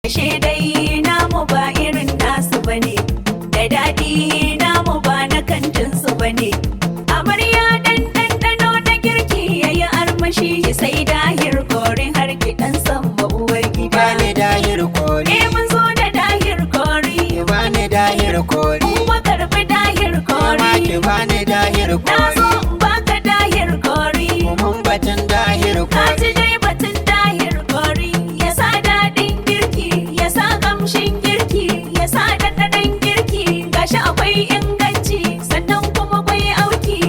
Ashe dai namu ba irin nasu bane, da daɗi namu ba na kantin su bane. Amarya dan ɗanɗano na girki yayi armashi, sai Dahir Curry har ki ɗan san uwar gida. Bani Dahir Curry. Eh, mun zo da Dahir Curry. Ki bani Dahir Curry. Kuma karɓi Dahir Mama ki Curry. bani Dahir Na Curry. zo in baka Dahir Curry. Mun batun Dahir Ka Curry. ji dai batun Dahir Curry, ya sa daɗin girki, ya sa kamshin girki, ya sa ɗanɗanon girki, gashi akwai inganci, sannan kuma akwai auki.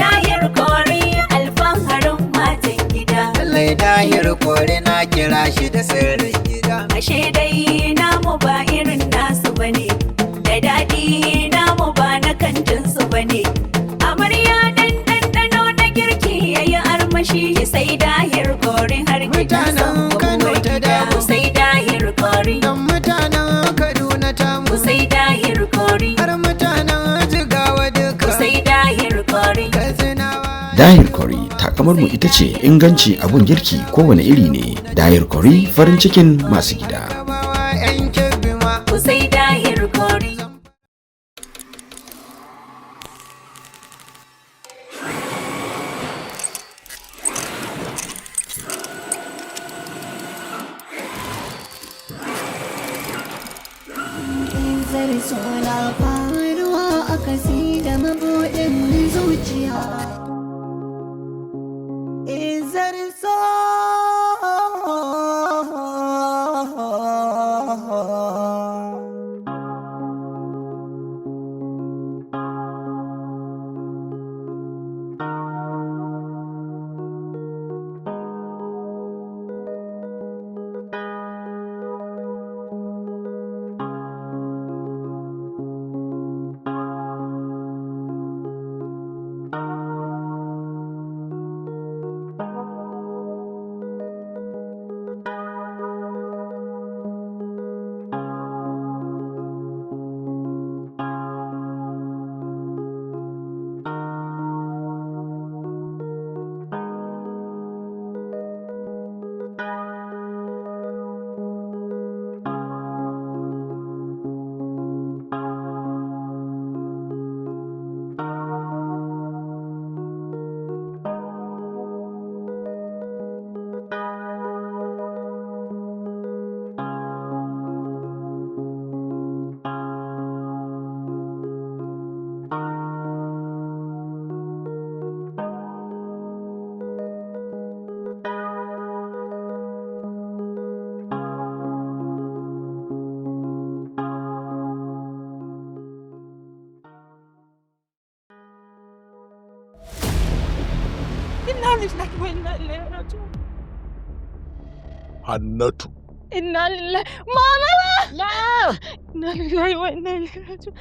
Dahir Curry, alfaharin matan gida. Lallai Dahir Curry na kira shi da sirrin gida. Ashe dai namu ba irin nasu bane, da daɗi namu ba na kantin su bane. Amarya dan ɗanɗano na girki yayi armashi, sai Dahir Curry har gidan Mutanen Kano ta damu. Sai Dahir Curry, Dan mutanen Kaduna tamu. sai Dahir Curry, Har mutanen Jigawa duka. sai Dahir Curry. Katsinawa. Dahir Curry, takamar mu ita ce inganci abun girki kowane iri ne. Dahir Curry, farin cikin masu gida. Gabawa 'yan Kebbi ma. Sai Dahir Curry. Zar suna faruwa a kasi da mabuɗin zuciya. Izar so. Inna lillahi wa inna ilaihi raji'un. Hannatu. Inna lillahi. Mama! Na'am. Inna lillahi wa inna ilaihi raji'un.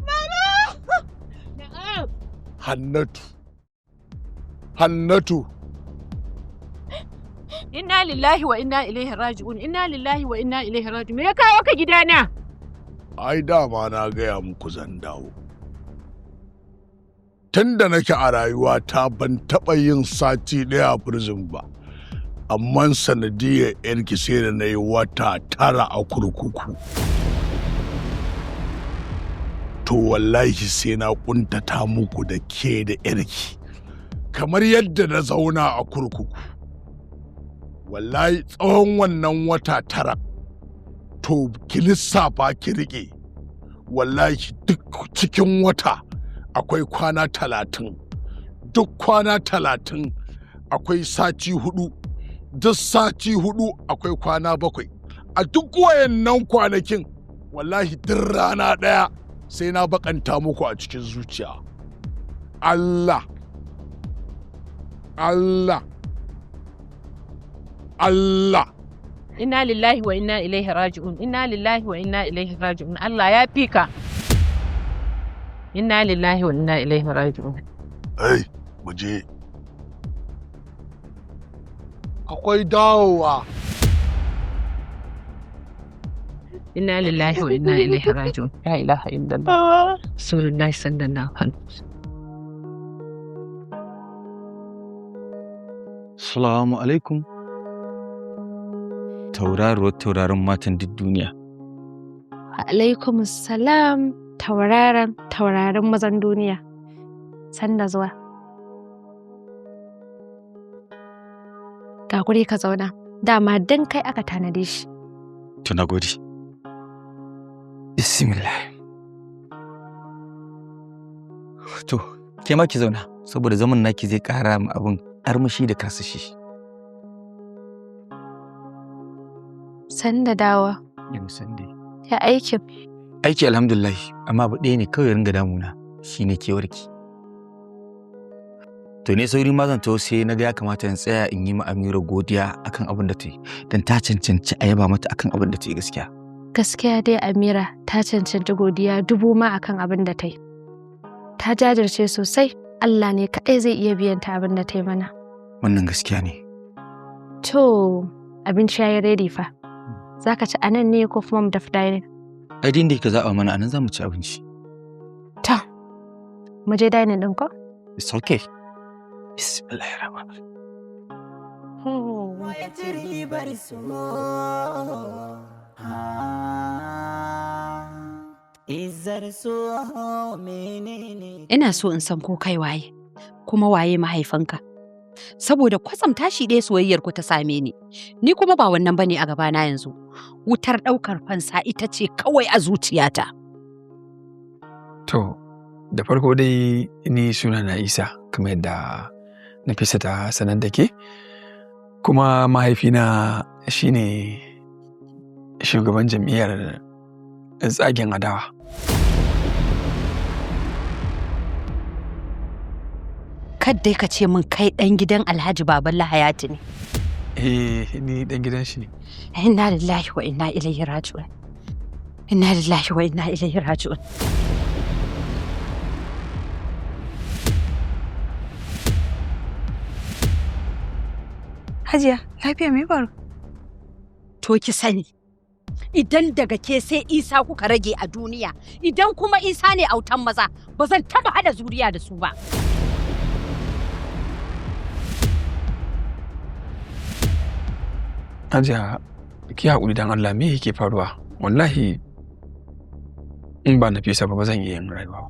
Mama! Na'am. Hannatu. Hannatu. Inna lillahi wa inna ilaihi raji'un. Inna lillahi wa inna ilaihi raji'un. Me ya kawo ka gidana? Ai dama na gaya muku zan dawo. Tun da nake a rayuwata ban taɓa yin sati ɗaya a prison ba. Amma sanadiyar yarki sai da na yi wata 9 a kurkuku. To wallahi sai na ƙuntata muku da ke da yarki. Kamar yadda na zauna a kurkuku. Wallahi tsawon wannan wata 9 to ki lissafa ki riƙe. Wallahi duk cikin wata akwai kwana 30. Duk kwana 30 akwai sati 4. Duk sati 4 akwai kwana 7. A duk wayannan kwanakin wallahi duk rana ɗaya sai na bakanta muku a cikin zuciya. Allah, Allah, Allah. Inna lillahi wa inna ilaihi raji'un. Inna lillahi wa inna ilaihi raji'un. Allah ya fi ka. Inna lillahi wa inna ilaihi raji'un. Ai, mu je. Akwai dawowa. Inna lillahi wa inna ilaihi raji'un. La ilaha illallah. Rasulullahi sallallahu alaihi wasallam. Salamu alaikum. Tauraruwar tauraron matan duk duniya. Alaikum salam, tauraron tauraron mazan duniya. Sanda zuwa. Ga guri ka zauna. Dama dan kai aka tanade shi. To, na gode. Bismillah. To, ke ma ki zauna saboda zaman naki zai ƙara ma abin armashi da karsashi. Sanda dawa. Ya musande. Ya aikin? Aiki alhamdulillah, amma abu ɗaya ne kawai ringa damuna, shine kewarki. To, ne sauri ma zan taho sai na ga ya kamata in tsaya in yi ma Amira godiya akan abin da ta yi, don ta cancanci a yaba mata akan abin da ta yi gaskiya. Gaskiya dai Amira ta cancanci godiya dubu ma akan abin da ta yi. Ta jajirce sosai. Allah ne kaɗai zai iya biyan ta abin da ta yi mana. Wannan gaskiya ne. To, abinci ya yi ready fa. Za ka ci a nan ne ko kuma mu tafi dining? Ai din da kika zaɓa mana, anan za mu ci abinci. To, mu je dining ɗin ko? It's okay. Bismillahirrahmanirrahim. Ya ci ribar so. Izar so menene? Ina so in san ko kai waye, kuma waye mahaifinka. Saboda kwatsam tashi ɗaya soyayyar ku ta same ni. Ni kuma ba wannan bane a gabana yanzu. Wutar ɗaukar fansa ita ce kawai a zuciyata. To, da farko dai ni suna na Isa, kamar yadda Nafisa ta sanar da ke. Kuma mahaifina shine shugaban jam'iyyar tsagen adawa. Kaddai ka ce min kai ɗan gidan Alhaji Baballa Hayatu ne. Eh, ni ɗan gidan shi ne. Inna lillahi wa inna ilaihi raji'un. Inna lillahi wa inna ilaihi raji'un. Hajiya, lafiya, me faru? To, ki sani, idan daga ke sai Isa kuka rage a duniya, idan kuma Isa ne autan maza, ba zan taba hada zuriya da su ba. Hajiya, ki haƙuri dan Allah, me yake faruwa? Wallahi in ba Nafisa ba, ba zan iya yin rayuwa ba.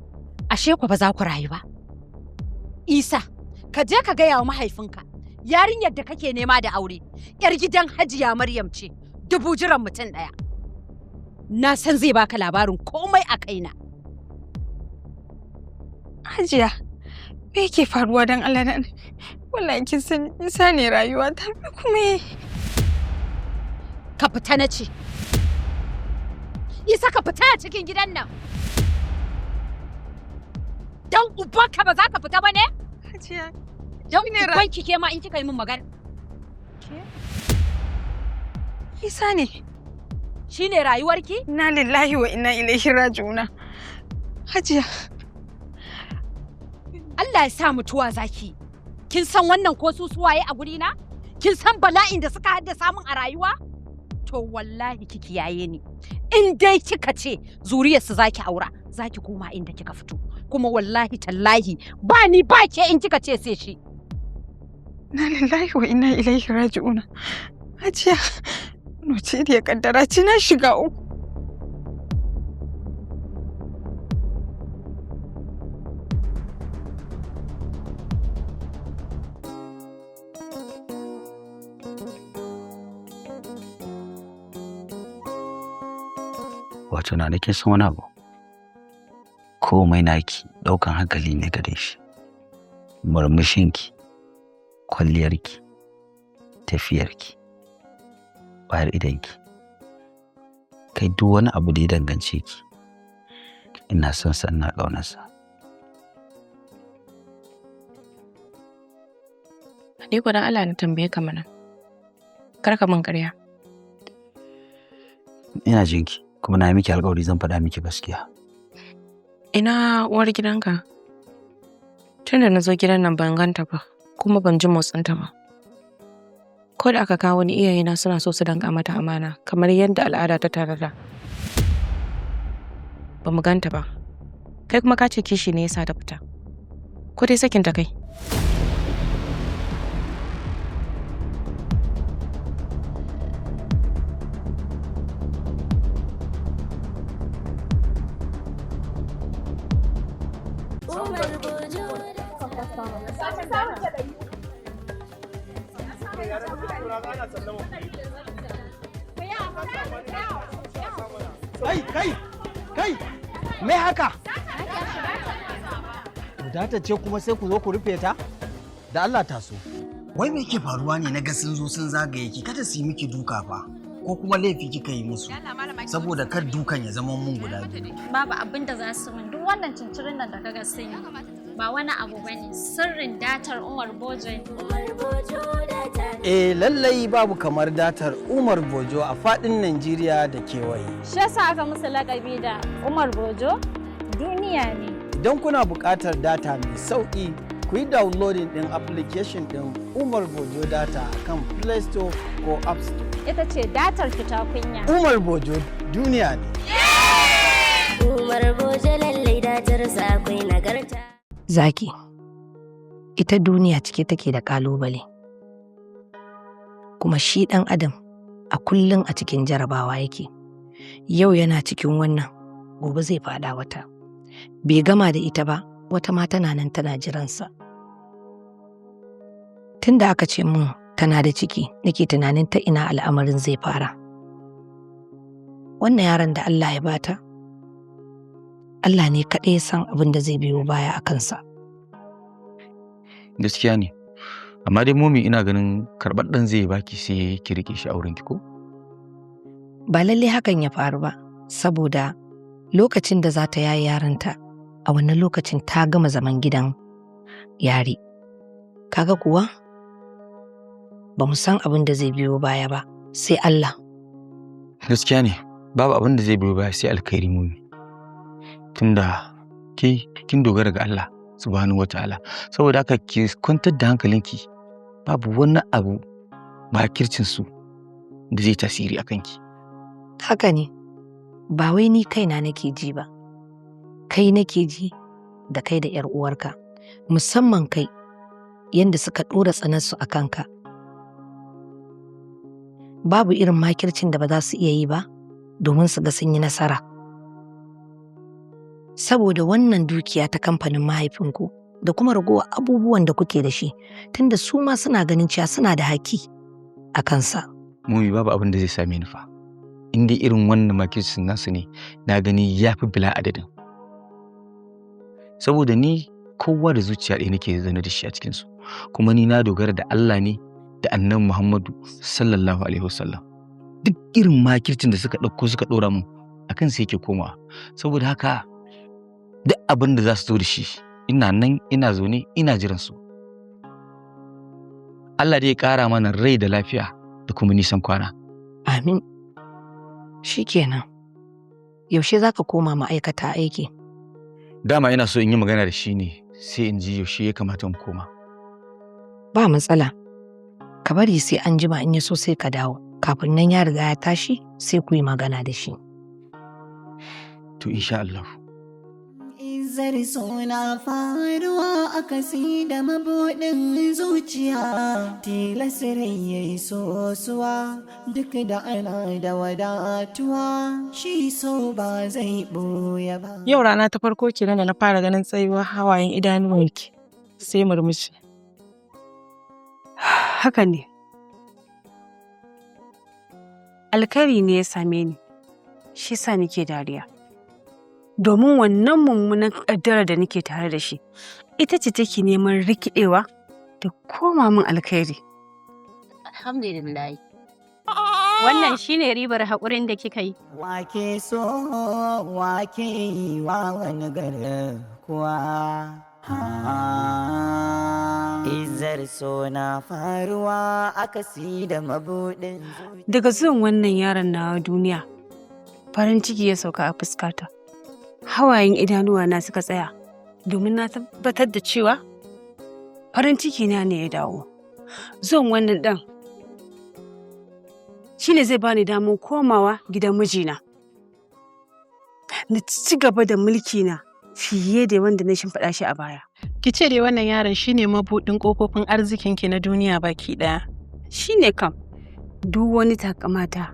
Ashe ku ba za ku rayu ba. Isa, ka je ka gaya wa mahaifinka, yarinyar da kake nema da aure, 'yar gidan Hajiya Maryam ce, dubu jiran mutum ɗaya. Na san zai baka labarin komai a kaina. Hajiya, me yake faruwa dan Allah dan? Wallahi kin san Isa ne rayuwa ta, me kuma yi? Ka fita na ce. Isa, ka fita a cikin gidan nan. Dan ubanka ba za ka fita ba ne? Hajiya, Dan ubanki ke ma in kika yi min magana. Isa ne. Shi ne rayuwarki? Inna lillahi wa inna ilaihi raji'una. Hajiya. Allah ya sa mutuwa zaki. Kin san wannan ko su suwaye a gurina? Kin san bala'in da suka haddasa min a rayuwa? To, wallahi ki kiyaye ni. In dai kika ce zuriyarsu zaki aura, zaki koma inda kika fito. Kuma wallahi tallahi ba ni ba ke in kika ce sai shi. Inna lillahi wa inna ilaihi raji'una. Hajiya, wace iriyar kaddara ce, na shiga uku. Wato na nake son wani abu. Komai naki ɗaukan hankali ne gare shi. Murmushinki, kwalliyarki, tafiyarki, bayar idanki. Kai, duk wani abu da ya dangance ki. Ina son sa, ina ƙaunarsa. Ni ko dan Allah na tambaye ka mana. Kar ka min ƙarya. Ina jinki, kuma na yi miki alƙawari zan faɗa miki gaskiya. Ina uwar gidanka? Tunda na zo gidan nan ban ganta ba, kuma ban ji motsinta ba. Ko da aka kawo ni, iyayena suna so su danka mata amana kamar yadda al'ada ta tanada. Ba mu ganta ba. Kai kuma ka ce kishi ne yasa ta fita. Ko dai sakin ta kai? Kai, kai, kai, me haka? Data ce kuma sai ku zo ku rufe ta? Da Allah ta so. Wai me yake faruwa ne na ga sun zo sun zagaye ki kada su yi miki duka fa ko kuma laifi kika yi musu saboda kar dukan ya zama mun guda biyu. Babu abin da za su min duk wannan cincirin nan da kaga sun yi ba wani abu bane sirrin datar Umar Bojo ne. Umar Bojo data. Eh lallai babu kamar datar Umar Bojo a fadin Najeriya da kewaye. Shi yasa aka musu lakabi da Umar Bojo duniya ne. Idan kuna buƙatar data mai sauƙi ku yi downloading ɗin application ɗin Umar Bojo data kan Play Store ko App Store. Ita ce datar fita kunya. Umar Bojo duniya ne. Umar Bojo lallai datar sa akwai nagarta. Zaki, ita duniya cike take da ƙalubale. Kuma shi ɗan Adam a kullum a cikin jarabawa yake. Yau yana cikin wannan, gobe zai faɗa wata. Bai gama da ita ba, wata ma tana nan tana jiransa. Tun da aka ce mun tana da ciki, nake tunanin ta ina al'amarin zai fara. Wannan yaron da Allah ya bata, Allah ne kaɗai ya san abin da zai biyo baya a kansa. Gaskiya ne. Amma dai momi ina ganin karɓar ɗan zai baki sai ki rike shi a wurinki ko? Ba lalle hakan ya faru ba, saboda lokacin da za ta yaye yaronta a wannan lokacin ta gama zaman gidan yari. Kaga kuwa ba mu san abin da zai biyo baya ba, sai Allah. Gaskiya ne, babu abin da zai biyo baya sai alkhairi momi. Tunda ke kin dogara ga Allah subhanahu wataala saboda haka ki kwantar da hankalinki babu wani abu makircin su da zai tasiri a kanki. Haka ne, ba wai ni kaina nake ji ba, kai nake ji da kai da 'yar uwarka, musamman kai yanda suka ɗora tsanarsu a kanka. Babu irin makircin da ba za su iya yi ba domin su ga sun yi nasara. Saboda wannan dukiya ta kamfanin mahaifinku da kuma ragowar abubuwan da kuke da shi, tunda su ma suna ganin cewa suna da haƙƙi a kansa. Mumi babu abin da zai same ni fa. In dai irin wannan makircin nasu ne na gani ya fi bila adadin. Saboda ni kowa da zuciya ɗaya nake zaune da shi a cikinsu. Kuma ni na dogara da Allah ne da annabi Muhammadu sallallahu alaihi wasallam. Duk irin makircin da suka ɗauko suka ɗora mun akan sai yake komawa. Saboda haka duk abin da za su zo da shi ina nan ina zaune ina jiran su. Allah dai ya ƙara mana rai da lafiya da kuma nisan kwana. Amin. Shi kenan. Yaushe za ka koma ma'aikata aiki? Dama ina so in yi magana da shi ne sai in ji yaushe ya kamata in koma. Ba matsala. Ka bari sai an jima in ya so sai ka dawo. Kafin nan ya riga ya tashi sai ku yi magana da shi. To insha Allah. Izar suna faruwa a kasi da mabuɗin zuciya tilas rai ya yi sosuwa duk da ana da wadatuwa shi so ba zai ɓoye ba. Yau rana ta farko kenan da na fara ganin tsayuwar hawayen idanuwanki sai murmushi. Haka ne. Alkhairi ne ya same ni, shi sa nake dariya. Domin wannan mummunan ƙaddara da nake tare da shi, ita ce take neman rikidewa da koma min alkhairi. Alhamdulillah. Wannan shine ribar haƙurin da kika yi. Wake so wake yi wa wani garin kuwa. Izar so na faruwa akasi da mabuɗin. Daga zuwan wannan yaron nawa duniya, farin ciki ya sauka a fuskata. Hawayen idanuwa na suka tsaya, domin na tabbatar da cewa farin ciki na ne ya dawo. Zuwan wannan ɗan shi ne zai bani damar komawa gidan mijina. Na ci gaba da mulki na fiye da wanda na shimfiɗa shi a baya. Ki ce dai wannan yaron shine mabuɗin ƙofofin arzikinki na duniya baki ɗaya. Shi ne kam duk wani takamata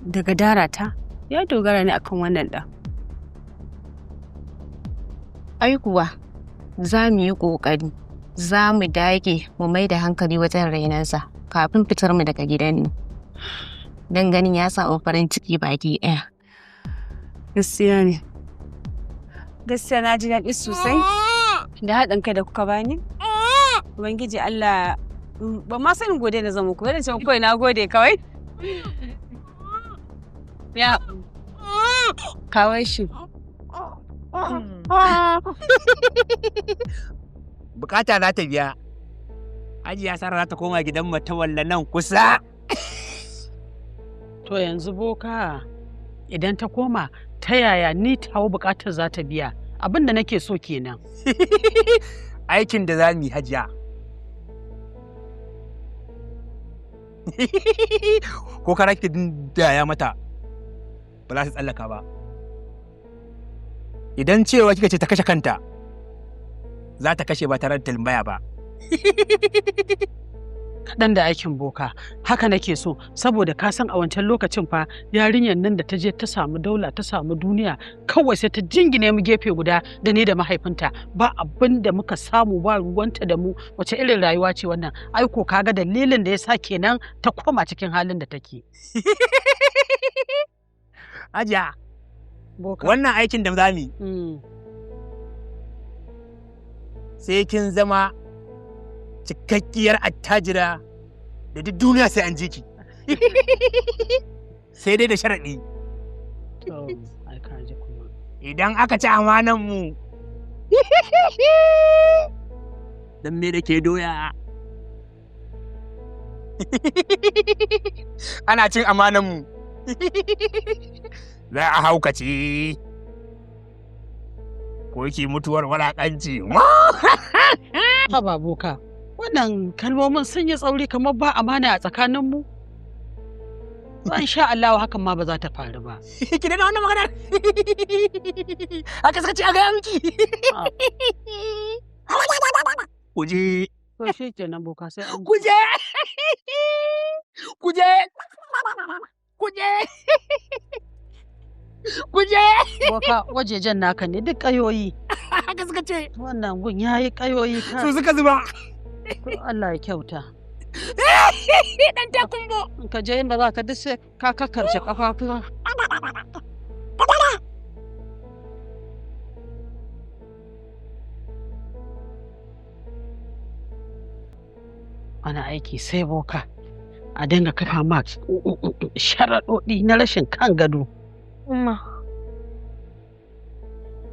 daga darata ya dogara ne akan wannan ɗan. Ai kuwa za mu yi ƙoƙari, za mu dage mu mai da hankali wajen rainansa kafin fitar mu daga gidan nan. Don ganin ya samu farin ciki baki ɗaya. Gaskiya ne. Gaskiya na ji daɗi sosai da haɗin kai da kuka bani. Ubangiji Allah ba ma sanin gode na zama ku, yadda ce kawai na gode kawai. Ya kawai shi. Bukata za ta biya. Hajiya Sara za ta koma gidan matawalla nan kusa. To yanzu boka idan ta koma ta yaya ni tawo bukatar za ta biya abin da nake so kenan. Aikin da za mu yi hajiya. Ko kara ki daya mata ba za su tsallaka ba. Idan cewa kika ce ta kashe kanta za ta kashe ba tare da tambaya ba. Kaɗan da aikin boka haka nake so saboda ka san a wancan lokacin fa yarinyar nan da ta je ta samu daula ta samu duniya kawai sai ta jingine mu gefe guda da ni da mahaifinta ba abin da muka samu ba ruwanta da mu wace irin rayuwa ce wannan ai ko kaga dalilin da ya sa kenan ta koma cikin halin da take. Hajiya, wannan aikin da za mu yi sai kin zama cikakkiyar attajira da duk duniya sai an ji ki. Sai dai da sharaɗi. Idan aka ci amanan mu, dan me da ke doya. Ana cin amanan mu. Za a haukace. Ko ki mutuwar walakanci. Haba boka, wannan kalmomin sun yi tsauri kamar ba amana a tsakaninmu. Ban sha Allah hakan ma ba za ta faru ba. Ki daina wannan maganar. Haka suka ce a gaya miki. Kuje. To shi kenan boka sai an Kuje. Kuje. Kuje. Kuje. Boka wajejen naka ne duk ƙayoyi. Haka suka ce. Wannan gun yayi ƙayoyi ka. Su suka zuba. To Allah ya kyauta. Dan takumbo. In ka je inda za ka duk sai ka kakkarce kafafuwa. Wani aiki sai boka. A dinga kafa ma sharaɗoɗi na rashin kan gado. Umma.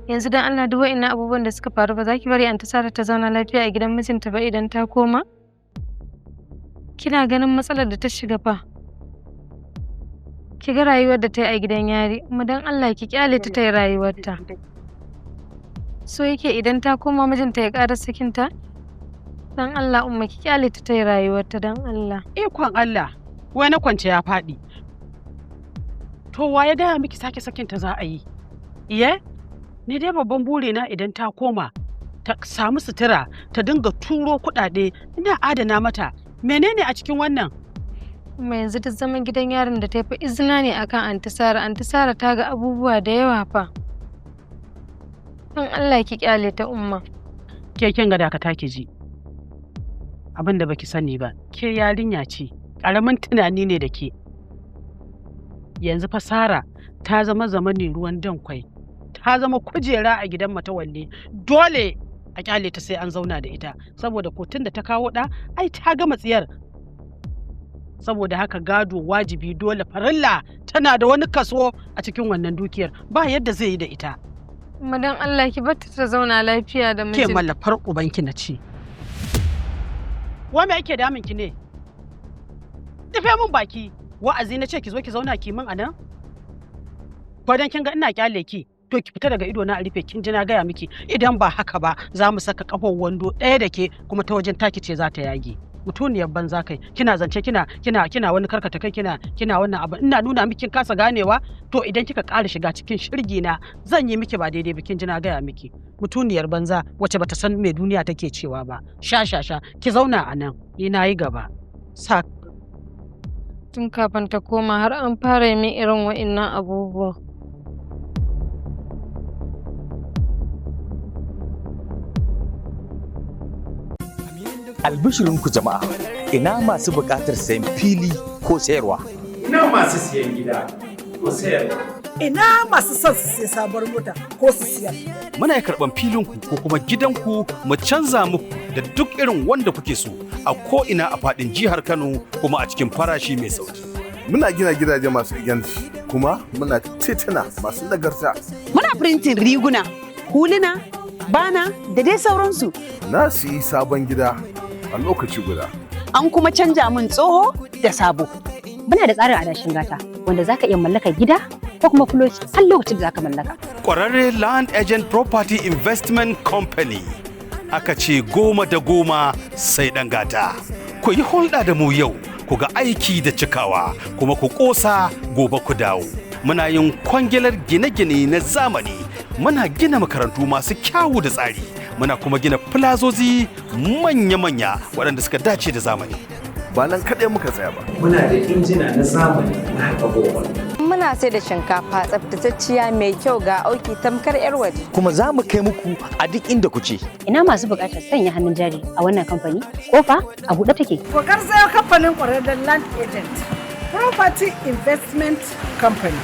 Yanzu dan Allah duk wa'innan abubuwan da suka faru ba za ki bari Anta Sara ta zauna lafiya a gidan mijinta ba idan ta koma? Kina ganin matsalar da ta shiga fa. Ki ga rayuwar da ta yi a gidan yari, kuma dan Allah ki kyale ta ta yi rayuwarta. So yake idan ta koma mijinta ya ƙara sakinta? Dan Allah Umma ki kyale ta ta yi rayuwarta dan Allah. Ikon Allah, wai na kwance ya faɗi. To wa ya gaya miki sake sakinta za a yi? Iye? Ni dai babban burina idan ta koma ta samu sutura ta dinga turo kuɗaɗe ina adana mata menene a cikin wannan? Umma yanzu duk zaman gidan yarin da ta yi fa izina ne akan Anti Sara. Anti Sara ta ga abubuwa da yawa fa. Dan Allah ki kyale ta Umma. Ke kin ga dakata ki ji. Abin da baki sani ba, ke yarinya ce, ƙaramin tunani ne da ke. Yanzu fa Sara ta zama zamanin ruwan dankwai. Ta zama kujera a gidan matawalle. Dole a kyale ta sai an zauna da ita saboda kotun da ta kawo ɗa ai ta gama tsiyar saboda haka gado wajibi dole farilla tana da wani kaso a cikin wannan dukiyar ba yadda zai yi da ita Umma dan Allah ki bar ta ta zauna lafiya da ke mijinta. mallafar ubanki na ci wa me yake damun ki ne rufe min baki wa'azi na ce ki zo ki zauna ki min anan ko dan kin ga ina kyale ki to ki fita daga ido na a rufe kin ji na gaya miki idan ba haka ba za mu saka kafar wando ɗaya da ke kuma ta wajen taki ce za ta yage mutuniyar banza kai kina zance kina kina kina wani karkata kai kina kina wannan abu ina nuna miki kin kasa ganewa to idan kika ƙara shiga cikin shirgi na zan yi miki ba daidai ba kin ji na gaya miki mutuniyar banza wacce bata san me duniya take cewa ba sha sha sha ki zauna a nan ni na yi gaba sa Tun kafin ta koma har an fara yi min irin wa'innan abubuwan. Albishirinku jama'a, ina masu buƙatar sayan fili ko sayarwa. Ina masu siyan gida ko sayarwa. Ina masu son su siya sabuwar mota ko su siyar. Muna karɓan filinku ko kuma gidanku mu canza muku da duk irin wanda kuke so a ko'ina a faɗin jihar Kano kuma a cikin farashi mai sauki. Muna gina gidaje masu inganci kuma muna tituna masu nagarta. Muna printing riguna, huluna, bana da dai sauransu. Na siyi sabon gida a lokaci guda. An kuma canja min tsoho da sabo. Muna da tsarin adashin gata wanda zaka iya mallakar gida ko kuma fuloti har lokacin da zaka mallaka. Kwararre Land Agent Property Investment Company aka ce 10 da 10 sai ɗan gata. Ku yi hulɗa da mu yau, ku ga aiki da cikawa, kuma ku ƙosa gobe ku dawo. Muna yin kwangilar gine-gine na zamani, muna gina makarantu masu kyawu da tsari, muna kuma gina filazozi manya-manya waɗanda suka dace da zamani. Ba nan kaɗai muka tsaya ba. Muna da injina na zamani na haka bohol. Muna sai da shinkafa tsaftatacciya mai kyau ga auki tamkar 'yar waje. Kuma za mu kai muku a duk inda kuke. Ina masu buƙatar sanya hannun jari a wannan kamfani? Kofa a buɗe take. Ku garzaya kamfanin ƙwararren Land Agent Property Investment Company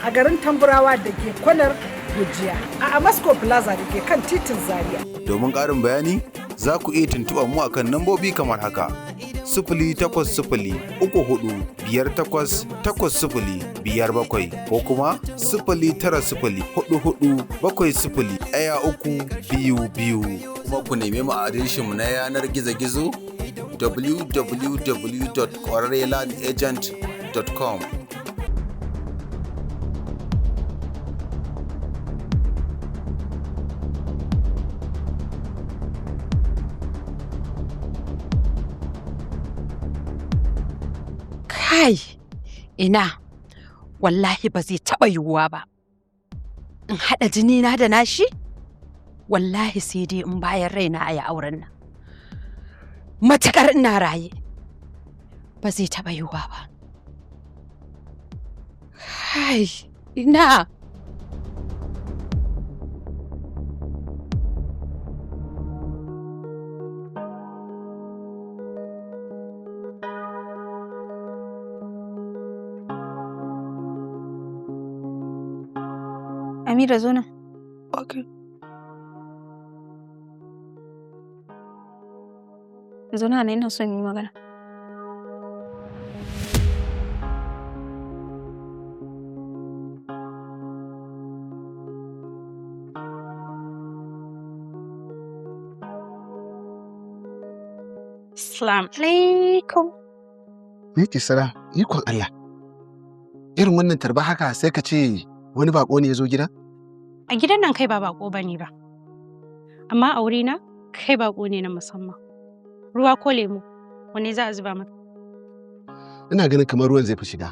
a garin Tamburawa da ke kwanar Gujiya a Amasco Plaza da ke kan titin Zaria. Domin ƙarin bayani za ku iya tuntuɓar mu akan nambobi kamar haka: 08034588057 ko kuma 09044701322. Kuma ku neme mu a adireshinmu na yanar gizo-gizo www.kwararrelandagent.com. Kai, ina, wallahi ba zai taɓa yiwuwa ba. In haɗa jini na da nashi? Wallahi sai dai in bayan raina a yi auren nan. Matuƙar ina raye, ba zai taɓa yiwuwa ba. Kai, ina. Amira, zo nan. Okay. Zo nan, ina son yi magana. Salam alaikum. Miki sara, ikon Allah. Irin wannan tarba haka sai ka ce wani bako ne ya zo gida? A gidan nan kai ba bako bane ba. Amma a wurina kai bako ne na musamman. Ruwa ko lemu, wanne za a zuba maka? Ina ganin kamar ruwan zai fi shiga.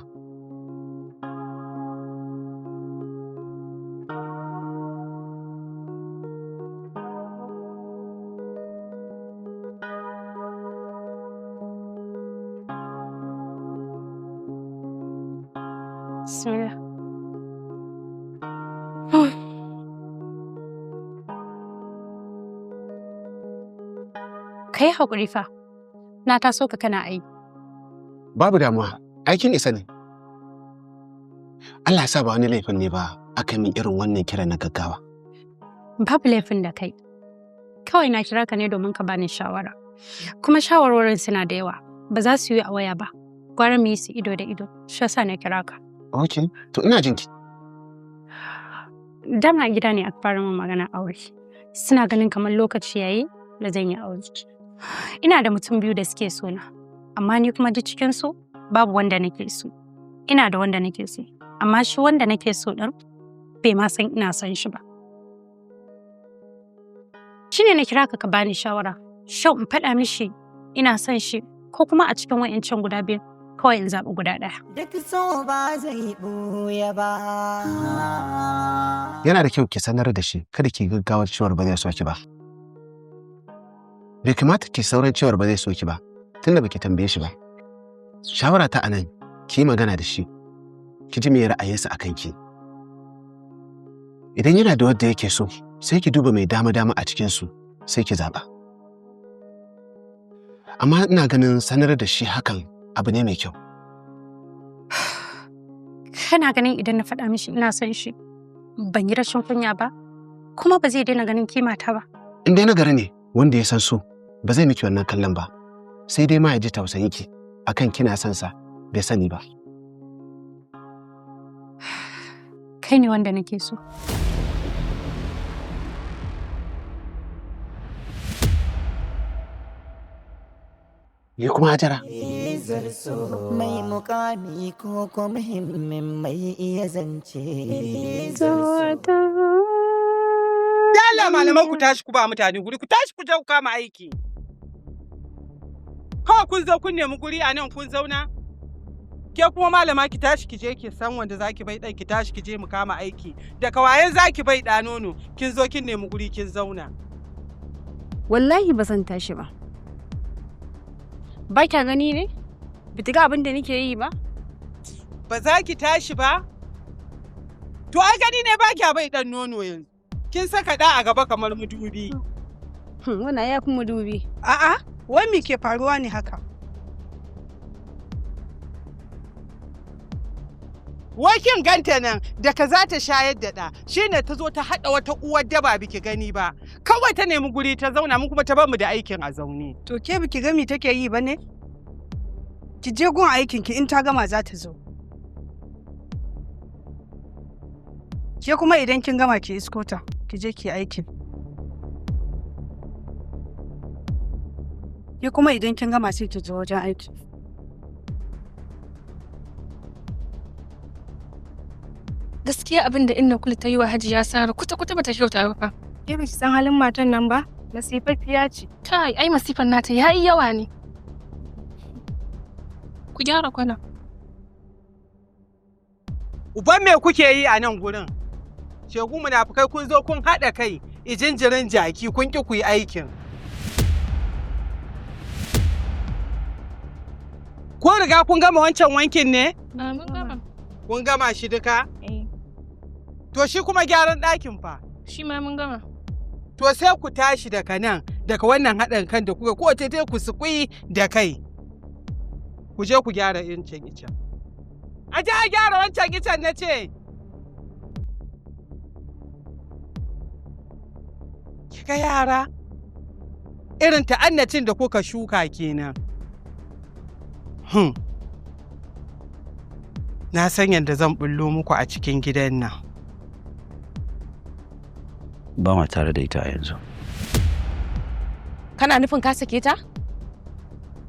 Bismillah. Kai haƙuri fa, na taso ka kana aiki. Babu damuwa, aikin isa ne. Allah ya sa ba wani laifin ne ba aka min irin wannan kira na gaggawa. Babu laifin da kai. Kawai na kira ka ne domin ka bani shawara. Kuma shawarwarin suna da yawa, ba za su yi a waya ba. Gwara mu yi su ido da ido, shi yasa na kira ka. Ok, to ina jinki. Dama a gida ne aka fara min magana aure. Suna ganin kamar lokaci yayi da zan yi aure. Ina da mutum biyu da suke so na, amma ni kuma duk cikin su babu wanda nake so. Ina da wanda nake so, amma shi wanda nake so din bai ma san ina son shi ba. Shi ne na kira ka ka bani shawara. Shin in faɗa mishi ina son shi ko kuma a cikin wa'incan guda biyu kawai in zaɓi guda ɗaya. Duk so ba zai ɓuya ba. Yana da kyau ki sanar da shi kada ki gaggawar cewar ba zai so ki ba. Bai kamata ki sauran cewar ba zai so ki ba tunda baki tambaye shi ba. Shawara ta anan ki yi magana da shi, ki ji me ra'ayinsa akan ki. Idan yana da wanda yake so, sai ki duba mai dama-dama a cikin su, sai ki zaɓa. Amma ina ganin sanar da shi hakan abu ne mai kyau. Kana ganin idan na faɗa mishi ina son shi, ban yi rashin kunya ba, kuma ba zai daina ganin kimata ba? In dai nagari ne wanda ya san so, ba zai miki wannan kallon ba. Sai dai ma ya ji tausayin ki akan kina son sa bai sani ba. Kai ne wanda nake so. Ni kuma Hajara. Mai mukami ko ko muhimmin mai iya zance. Dala malaman, ku tashi ku ba mutane guri, ku tashi ku je ku kama aiki. Kawai kun zo kun nemi guri a nan kun zauna. Ke kuma malama, ki tashi ki je ki san wanda zaki bai dan, ki tashi ki je mu kama aiki. Daga wayan zaki bai da nono, kin zo kin nemi guri kin zauna. Wallahi ba zan tashi ba. Ba kya gani ne? Ba ga abin da nake yi ba? Ba za ki tashi ba? To ai gani ne ba kya bai dan nono yanzu. Kin saka da a gaba kamar madubi. Wannan ya fi madubi. A'a, wai me ke faruwa ne haka? Wai kin ganta nan da ka za ta shayar da ɗa, shine ta zo ta haɗa wata uwar daba, biki gani ba. Kawai ta nemi guri ta zauna, mun kuma ta bar mu da aikin a zaune. To ke biki ga me take yi ba ne? Ki je gun aikin ki, in ta gama za ta zo. Ke kuma idan kin gama ki isko ta, ki je ki aikin. Ke kuma idan kin gama sai ki zo wajen aiki. Gaskiya abin da Inna Kulu ta yi wa Hajiya Sara kuta kuta bata kyauta ba fa. Ke baki san halin matan nan ba? Masifaffiya ce. Kai, ai masifan nata yayi yawa ne. Ku gyara kwana. Uban me kuke yi a nan gurin? Shegu munafukai, kun zo kun haɗa kai ijinjirin jaki, kun ƙi ku yi aikin. Kun riga kun gama wancan wankin ne? Na mun gama. Kun gama shi duka? To shi kuma gyaran ɗakin fa? Shi ma mun gama. To sai ku tashi daga nan, daga wannan haɗin kan da kuka ko ce ku sukuyi da kai. Ku je ku gyara incin icen. A je a gyara wancan icen na ce. Kika yara? Irin ta'annacin da kuka shuka kenan. Na san yadda zan bullo muku a cikin gidan nan. Ba ma tare da ita a yanzu. Kana nufin ka sake ta?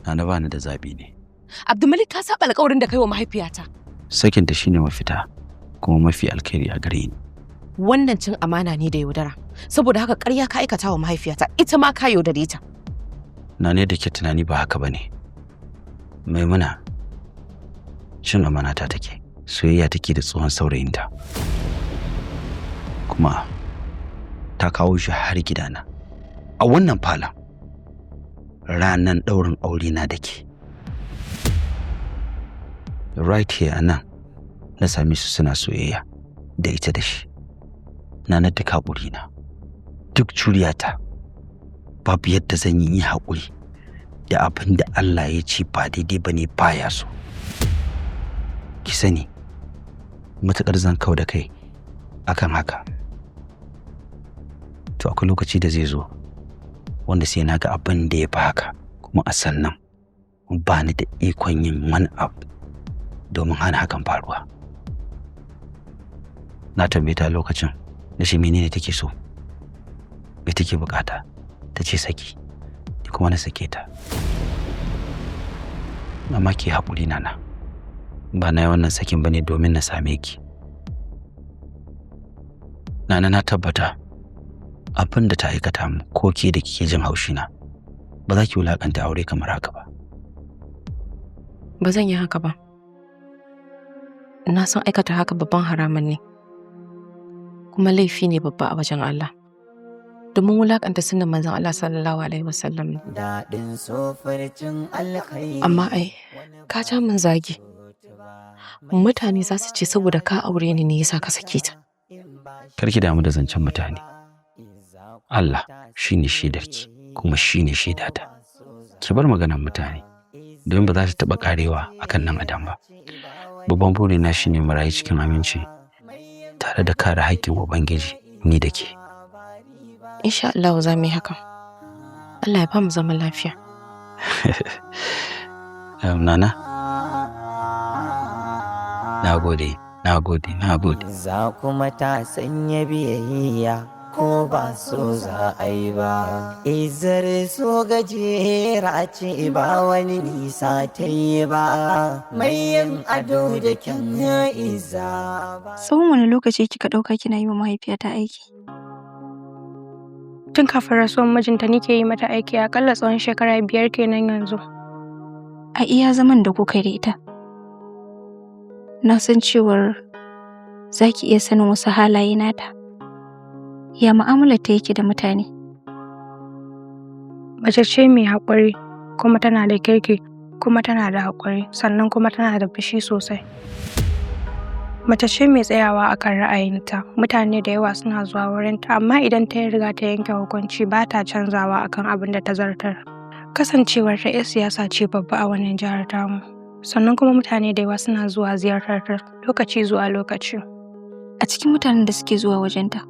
Nana, ba ni da zaɓi ne. Abdulmalik, ka saba alƙawarin da kai wa mahaifiyata. Sakinta shine mafita kuma mafi alkhairi a gare ni. Wannan cin amana ne da yaudara. Saboda haka ƙarya ka aikata wa mahaifiyata, ita ma ka yaudare ta. Nana, da ke tunani ba haka bane. Maimuna cin amana ta take, soyayya take da tsohon saurayinta. Kuma ta kawo shi har gidana. A wannan falon, ranan ɗaurin aure na da ke. Right here a nan na same su suna soyayya da ita da shi. Na na duk haƙuri na, duk juriyata, babu yadda zan yi haƙuri da abin da Allah ya ce ba daidai ba ne, baya so. Ki sani, matuƙar zan kau da kai akan haka, to akwai lokaci da zai zo wanda sai na ga abin da ya fi haka, kuma a sannan ba ni da ikon yin wani abu domin hana hakan faruwa. Na tambaye ta lokacin da shi menene take so, me take bukata, ta ce saki, ni kuma na sake ta. Amma ki haƙuri, Nana, ba na yi wannan sakin bane domin na same ki. Nana, na tabbata abin da ta aikata mu, ko ke da kike jin haushi na, ba za ki wulakanta aure kamar haka ba. Ba zan yi haka ba. Na san aikata haka babban haramun ne. Kuma laifi ne babba a wajen Allah. Domin wulakanta sunnan manzon Allah sallallahu alaihi wasallam ne. Daɗin sofarcin alkhairi. Amma ai, ka ja min zagi. Mutane za su ce saboda ka aure ni ne yasa ka sake ta. Kar ki damu da zancen mutane. Allah shine shaidarki kuma shine shaidata. Ki bar maganar mutane, domin ba za ta taɓa ƙarewa akan nan adam ba. Babban burina shine mu rayu cikin aminci tare da kare haƙƙin Ubangiji ni da ke. Insha Allah za mu yi hakan. Allah ya ba mu zaman lafiya. Nana? Na gode, na gode, na gode. Za kuma ta sanya biyayya ko ba so za a yi ba. Izar so gajera ce ba wani nisa ta yi ba. Mai yin ado da kyan iza ba. Tsawon wani lokaci kika ɗauka kina yi wa mahaifiyata aiki? Tun kafin rasuwar mijinta nike yi mata aiki, akalla tsawon shekara 5 kenan yanzu. A iya zaman da kuka yi da ita, na san cewar za ki iya sanin wasu halaye nata. Ya mu'amalar ta yake da mutane? Mace ce mai haƙuri, kuma tana da kirki, kuma tana da haƙuri, sannan kuma tana da fushi sosai. Mace ce mai tsayawa akan ra'ayinta, mutane da yawa suna zuwa wurinta, amma idan ta riga ta yanke hukunci ba ta canzawa akan abin da ta zartar. Kasancewar ta 'yar siyasa ce babba a wannan jihar tamu, sannan kuma mutane da yawa suna zuwa ziyartar ta lokaci zuwa lokaci. A cikin mutanen da suke zuwa wajenta,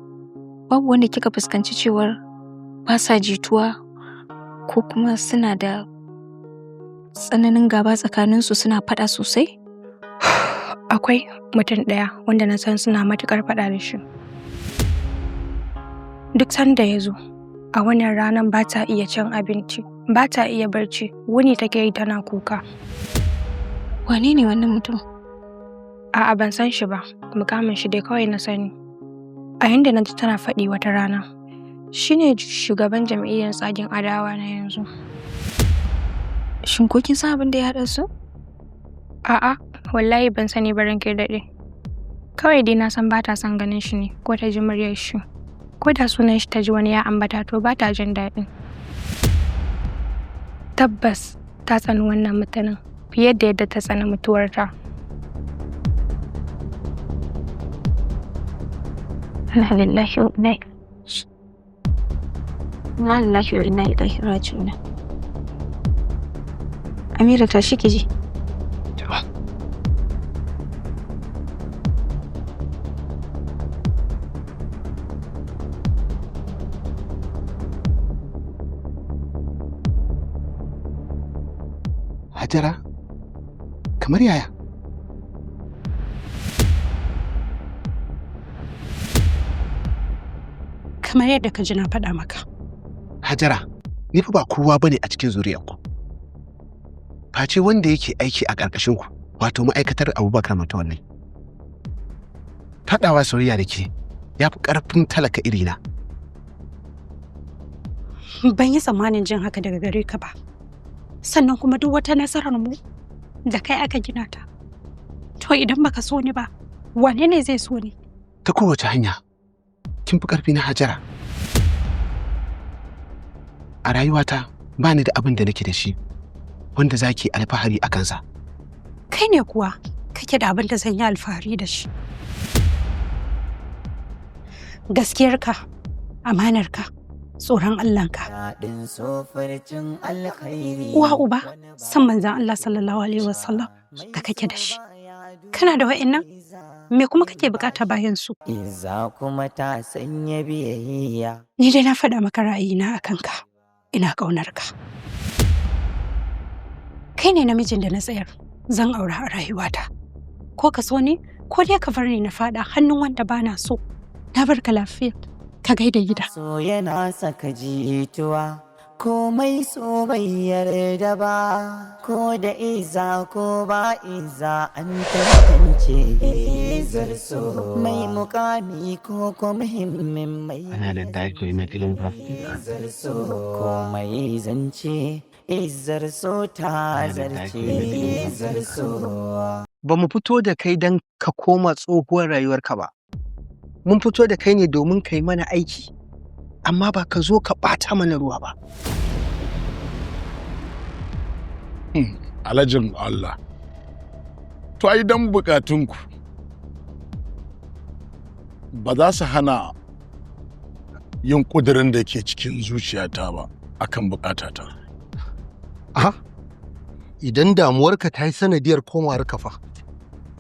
babu wanda kika fuskanci cewar ba sa jituwa ko kuma suna da tsananin gaba tsakaninsu, suna faɗa sosai? Akwai mutum ɗaya wanda na san suna matuƙar faɗa da shi. Duk sanda ya zo, a wannan ranar ba ta iya cin abinci, ba ta iya barci, wuni take yi tana kuka. Wane ne wannan mutum? A'a, ban san shi ba, mukamin shi dai kawai na sani. A yanda na ji tana faɗi wata rana, shi ne shugaban jam'iyyar tsagin adawa na yanzu. Shin ko kin san abin da ya haɗa su? A'a, wallahi ban sani ba, ranke daɗe. Kawai dai na san ba ta son ganin shi ne ko ta ji muryar shi. Ko da sunan shi ta ji wani ya ambata, to ba ta jin daɗi. Tabbas ta tsani wannan mutumin fiye da yadda ta tsani mutuwarta. Inna lillahi wa inna lillahi wa inna ilaihi raji'un. Amira, tashi ki ji. Hajara, kamar yaya? Kamar yadda ka ji na faɗa maka. Hajara, ni fa ba kowa bane a cikin zuriyarku. Face wanda yake aiki a ƙarƙashin ku, wato ma'aikatar Abubakar Matawalle. Faɗawa soyayya da ke ya fi ƙarfin talaka irina. Ban yi tsammanin jin haka daga gare ka ba. Sannan kuma duk wata nasarar mu da kai aka gina ta. To idan baka so ni ba, wane ne zai so ni? Ta kowace hanya, kin fi ƙarfi na, Hajara. A rayuwata ba ni da abin da nake da shi wanda za ki alfahari a kansa. Kai ne kuwa kake da abin da zan yi alfahari da shi. Gaskiyarka, amanarka, tsoron Allahnka. Daɗin sofarcin alkhairi. Uwa uba, san manzon Allah sallallahu alaihi wasallam da kake da shi. Kana da wa'annan? Me kuma kake bukata bayan su? Iza kuma ta sanya biyayya. Ni dai na faɗa maka ra'ayina a kanka. Ina ƙaunar ka. Kai ne namijin da na tsayar zan aura a rayuwata. Ko ka so ni, ko dai ka bar ni na faɗa hannun wanda bana so. Na barka lafiya. Ka gaida gida. So yana saka jituwa. Komai so bai yarda ba, ko da iza ko ba iza an tantance izar so mai mukami ko ko muhimmin mai Ana da daiko na filin ba. izar so komai zance izar so ta zarce izar so. Ba mu fito da kai don ka koma tsohuwar rayuwarka ba. Mun fito da kai ne domin ka yi mana aiki, amma ba ka zo ka ɓata mana ruwa ba. Alhajin Allah. To ai dan bukatunku ba za su hana yin ƙudurin da ke cikin zuciyata ba akan bukatata. Aha. Idan damuwarka ta yi sanadiyar komawar kafa,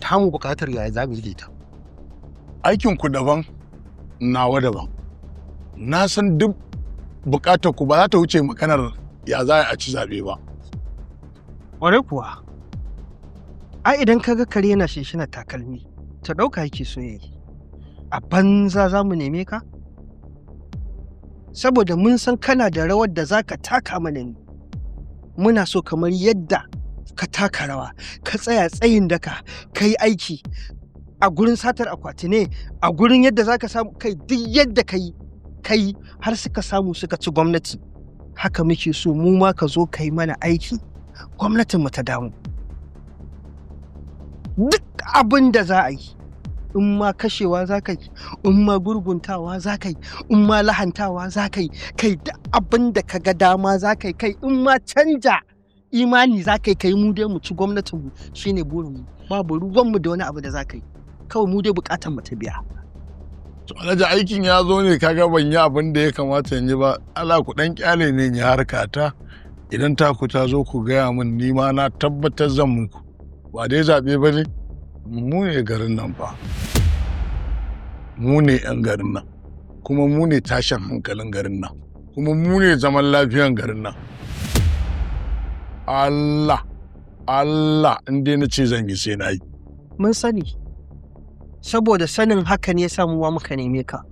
ta mu buƙatar yaya za mu yi da ita. Aikin ku daban, nawa daban. Na san duk buƙatar ku ba za ta wuce maganar ya za a ci zaɓe ba. Ƙwarai kuwa. Ai idan ka ga kare yana shinshina takalmi, ta ɗauka yake so ya yi. A banza za mu neme ka? Saboda mun san kana da rawar da za ka taka mana ne. Muna so kamar yadda ka taka rawa, ka tsaya tsayin daka, ka yi aiki a gurin satar akwati ne, a gurin yadda za ka samu kai duk yadda ka yi, ka yi har suka samu suka ci gwamnati. Haka muke so mu ma ka zo ka yi mana aiki, gwamnatin mu ta damu. Duk abin da za a yi, in ma kashewa za ka yi, in ma gurguntawa za ka yi, in ma lahantawa za ka yi, kai duk abin da ka ga dama za ka yi, kai in ma canja imani za ka yi, kai mu dai mu ci gwamnatinmu shine burinmu, babu ruwanmu da wani abu da za ka yi, kawai mu dai bukatar mu ta biya. To Alhaji aikin ya zo ne kaga ban yi abin da ya kamata in yi ba. Allah ku dan kyale ne in yi harka ta. Idan taku ta zo ku gaya min ni ma na tabbatar zan muku. Ba dai zaɓe ba ne? Mu ne garin nan fa. Mu ne 'yan garin nan. Kuma mu ne tashin hankalin garin nan. Kuma mu ne zaman lafiyan garin nan. Allah, Allah in dai na ce zan yi sai na yi. Mun sani. Saboda sanin haka ne ya sa mu ma muka neme ka.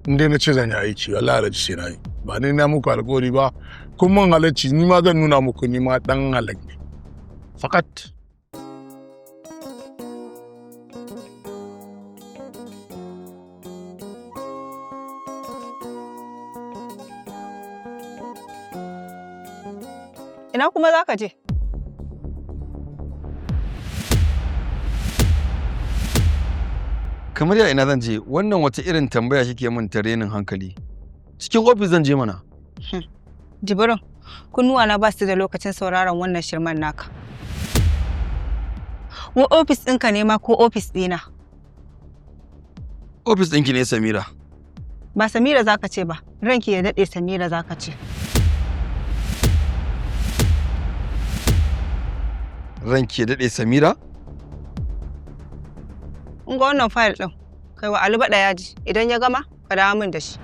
In dai na ce zan yi aiki wallahi Alhaji sai na yi. Ba ni na muku alƙawari ba. Kun mun halacci ni ma zan nuna muku ni ma ɗan halak ne. Fakat. Ina kuma za ka je? Kamar ya ina zan je, wannan wata irin tambaya kike min ta renin hankali. Cikin ofis zan je mana. Jibrin, kunnuwana ba su da lokacin sauraron wannan shirman naka. Wa ofis ɗinka ne ma ko ofis ɗina? Ofis ɗinki ne Samira. Ba Samira za ka ce ba, ranki ya daɗe Samira za ka ce. Ranki ya daɗe Samira? In ga wannan fayil ɗin, kai wa Ali baɗa yaji, idan ya gama, ka dawo min da shi.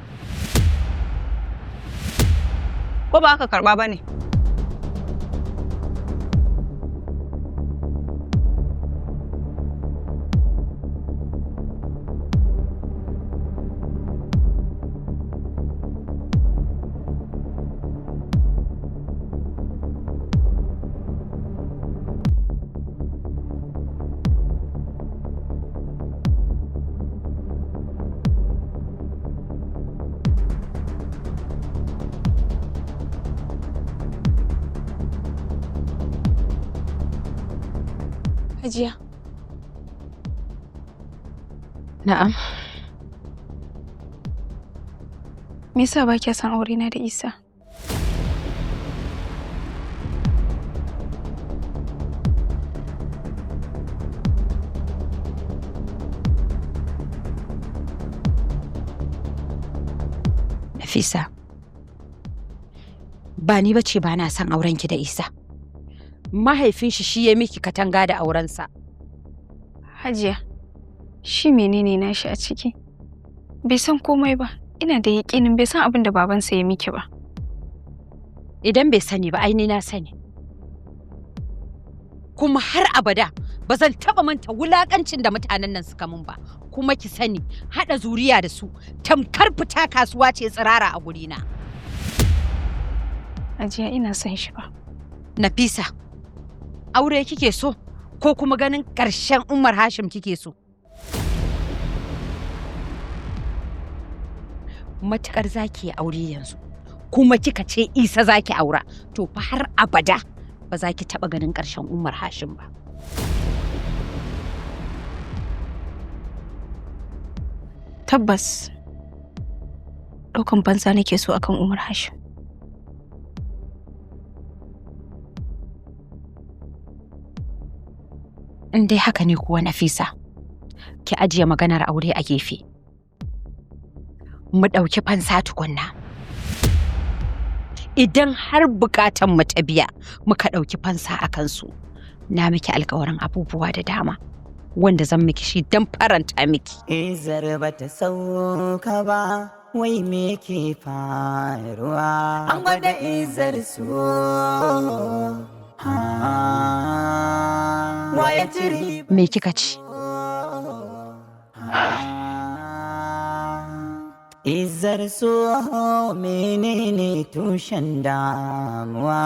Ko ba ka karɓa ba ne? Hajiya. Na'am. Me yasa ba kya son aure na da Isa? Nafisa, ba ni bace ba na son aurenki da Isa. Mahaifin shi shi ya miki katanga da aurensa. Hajiya, shi menene nashi a ciki? Bai san komai ba. Ina da yaƙinin bai san abin da babansa ya miki ba. Idan bai sani ba, ai ni na sani. Kuma har abada ba zan taɓa manta wulaƙancin da mutanen nan suka mun ba. Kuma ki sani, haɗa zuriya da su tamkar fita kasuwa ce tsirara a gurina. Hajiya ina son shi ba. Nafisa, aure kike so ko kuma ganin ƙarshen Umar Hashim kike so? Matuƙar za ki yi aure yanzu, kuma kika ce Isa za ki aura, to fa har abada ba za ki taɓa ganin ƙarshen Umar Hashim ba. Tabbas, ɗaukan fansa nake so akan Umar Hashim. In dai haka ne kuwa Nafisa, ki ajiye maganar aure a gefe. Mu ɗauki fansa tukunna. Idan har bukatan mu ta biya muka ɗauki fansa a kansu, na miki alkawarin abubuwa da dama wanda zan miki shi don faranta miki. Izar ba ta sauka ba, wai me ke faruwa? An gwada izar su. Wa ya ci riba? Me kika ci? Izar so menene tushen damuwa?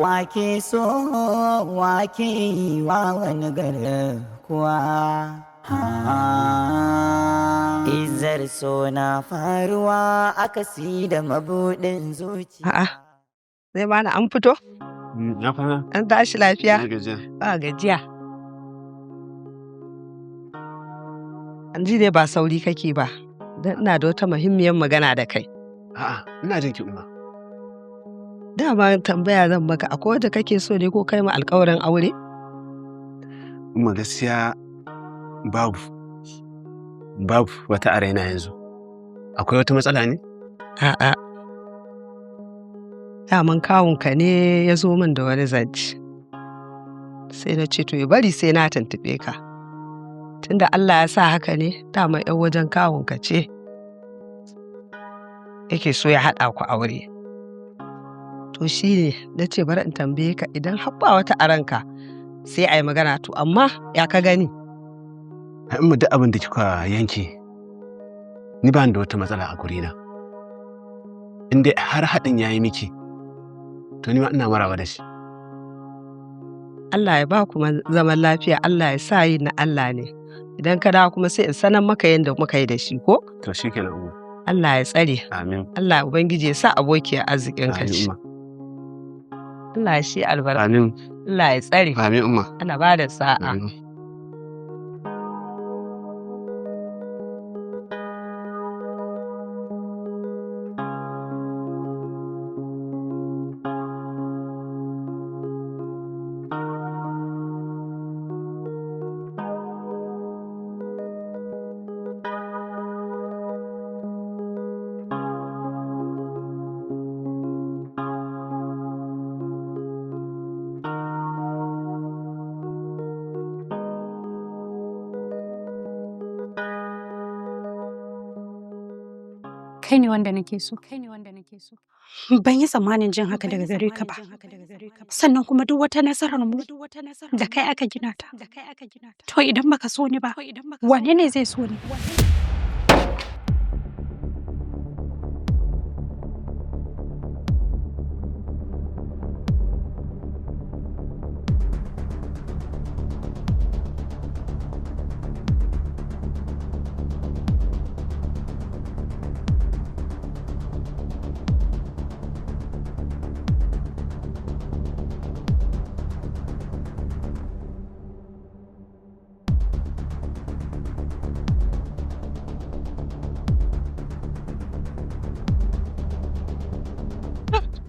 Wake so wake yi wa wani garkuwa. Izar so na faruwa akasi da mabudin zuciya. A'a, zai bani an fito? Na fara. An tashi lafiya? Na gajiya. Ba gajiya. An ji dai ba sauri kake ba, don ina da wata muhimmiyar magana da kai. A'a, ina jin ki Umma. Dama tambaya zan maka, akwai wadda kake so ne ko kai ma alƙawarin aure? Umma gaskiya babu. Babu wata a raina yanzu. Akwai wata matsala ne? A'a. Daman kawunka ne ya zo min da wani zance. Sai na ce to ya bari sai na tuntuɓe ka. Tunda Allah ya sa haka ne, dama 'yan wajen kawunka ce. Yake so ya haɗa ku aure. To shi ne na ce bari in tambaye ka idan har ba wata a ranka sai a yi magana to amma ya ka gani. Ai Umma duk abin da kika yanke ni ba ni da wata matsala a gurina. In dai har haɗin ya yi miki to ni ma ina maraba da shi. Allah ya ba ku zaman lafiya, Allah ya sa yi na Allah ne. Idan ka dawo kuma sai in sanar maka yadda muka yi da shi ko? To shi kenan Umma. Allah ya tsare. Amin. Allah Ubangiji ya sa abokiyar arzikin ka Amin ce. Umma. Allah shi albarka. Amin. Allah ya tsare. Amin Umma. Ana ba da sa'a. Amin. Kai ne wanda nake so. Kai ne wanda nake so. Ban yi tsammanin jin haka daga gare ka ba. Sannan kuma duk wata nasarar mu da kai aka gina ta. To idan baka so ni ba, wane ne zai so ni?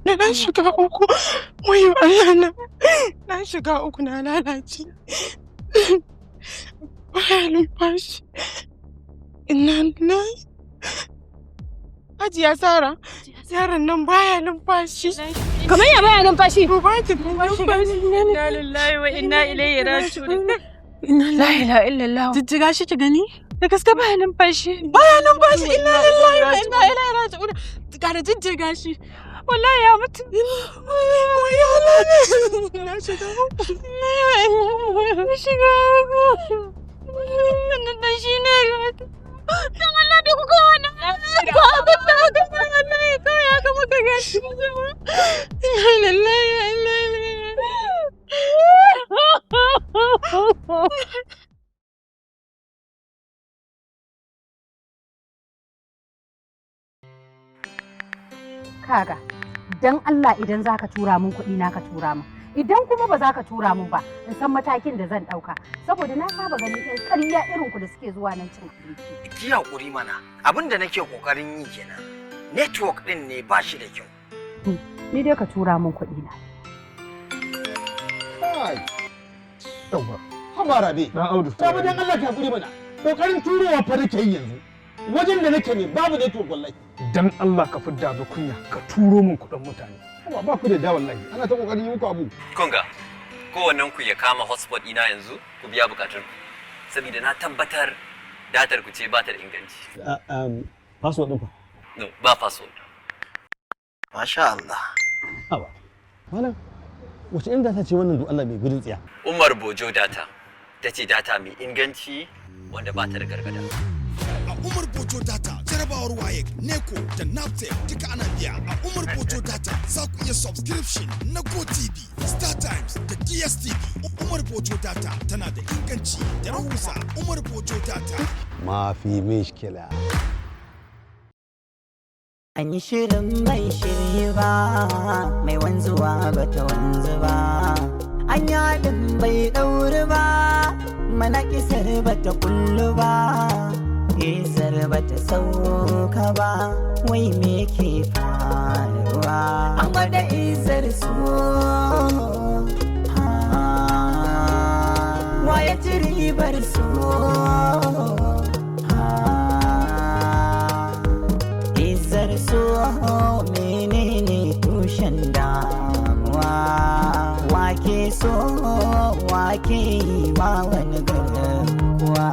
Na shiga uku, wayo Allah na, na shiga uku na lalace. Baya numfashi. Inna lillahi. Hajiya Sara, yaron nan baya numfashi. Kamar ya baya numfashi? Ba ki numfashi. Inna lillahi wa inna ilaihi raji'un. La ilaha illallah. Jijjiga shi ki gani? Da gaske baya numfashi. Baya numfashi inna lillahi wa inna ilaihi raji'un. Gara jijjiga shi. Wallahi ya mutu. Wayo Allah na. Na shiga uku. Na shiga uku. Wannan dan shi ne. Dan Allah da kuka wannan. Ba abin da aka san Allah ya kawai aka muka gashi. Inna lillahi wa inna ilaihi raji'un. Kaga, dan Allah idan zaka tura min kuɗi na ka tura min. Idan kuma ba za ka tura min ba, in san matakin da zan ɗauka. Saboda na saba ganin 'yan ƙarya irin ku da suke zuwa nan cin abinci. Ki hakuri mana, abin da nake kokarin yi kenan. Network din ne ba shi da kyau. Ni dai ka tura min kuɗi na. Kai. Yawwa. Haba Rabe. Na Audu. Rabe dan Allah ka hakuri mana. Kokarin turowa fa nake yi yanzu. Wajen da nake ne babu network wallahi. Dan Allah ka fidda da kunya ka turo min kuɗin mutane. Ba ku da da wallahi. Ana ta kokarin yi muku abu. Kunga, kowannen ku ya kama hotspot ina yanzu ku biya bukatun ku. Saboda na tabbatar datar ku ce ba ta da inganci. Password ɗin fa. No, ba password. Masha Allah. Haba. Malam, wace irin data ce wannan duk Allah mai gudun tsiya? Umar Bojo data ta ce data mai inganci wanda ba ta da gargada. A Umar Bojo Data, jarabawar WAEC, NECO da NAPTEP duka ana biya. A Umar Bojo Data za ku iya subscription na GoTV, Star Times da DSTV. Umar Bojo Data tana da inganci da rahusa. Umar Bojo Data. Mafi mishkila. An yi shirin bai shirye ba, mai wanzuwa ba ta wanzu ba. An yaɗin bai ɗauri ba, mana kisar ba ta kullu ba. Isar ba ta sauka ba, wai me ke faruwa? An gwada isar su, wa ya ci ribar su. Izar so menene tushen damuwa, wake so wake yi wa wani garkuwa.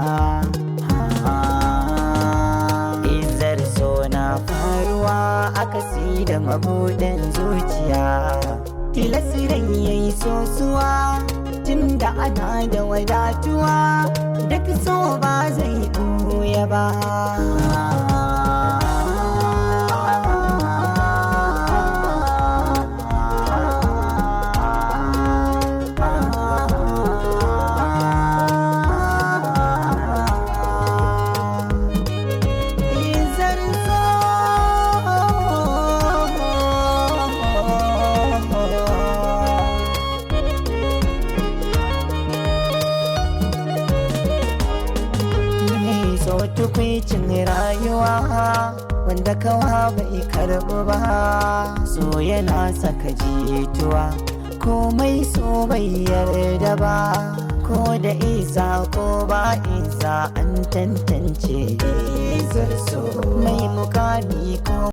Izar so na faruwa akasi da mabudin zuciya, tilasirin yayi sosuwa tunda ana da wadatuwa, duk so ba zai ɓuya ba. Izar so so tukwicin rayuwa wanda kawa bai karɓu ba, so yana saka jituwa komai so bai yarda ba, ko da isa ko ba isa an tantance. Izar so mai mukami ko